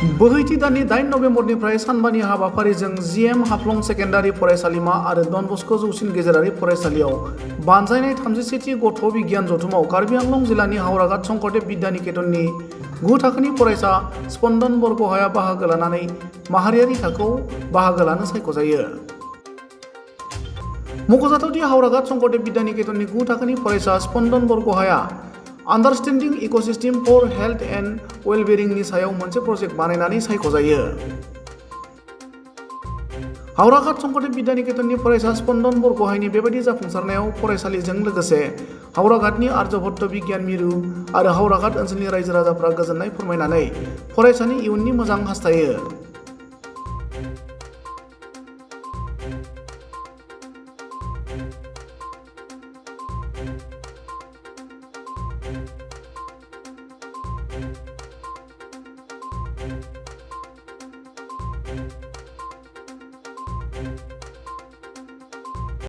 बोहैथि दाननि 8 नबेम्बरनिफ्राय सानबानि हाबाफारिजों जिएम हाफ्लं सेकेन्डारि फरायसालिमा आरो डन बस्क' जौसिन गेजेरारि फरायसालियाव बानजायनाय 37थि गथ' बिगियान जथुमाव कार्बि आंलं जिल्लानि हावराघाट शंकरदेब बिद्यानिकेतननि 9 थाखोनि फरायसा स्पन्दन बरग'हाया बाहागो लानानै माहारियारि थाखोआव बाहागो लानो सायख'जायो। मख'जाथावदि हावराघाट शंकरदेब बिद्यानिकेतननि 9 थाखोनि फरायसा स्पन्दन बरग'हाया आन्डारस्टेन्डिं इक'सिस्टेम फर हेल्थ एन्ड वेलबिंनि सायाव मोनसे प्रजेक्ट बानायनानै सायख'जायो। हावराघाट शंकरदेब बिद्यानिकेतननि फरायसा स्पन्दन बरग'हायनि बेबायदि जाफुंसारनायाव फरायसालिजों लोगोसे हावराघाटनि आर्यभट्ट बिगियान मिरु आरो हावराघाट ओनसोलनि रायजो राजाफ्रा गोजोननाय फोरमायनानै फरायसानि इयुननि मोजां हास्थायो।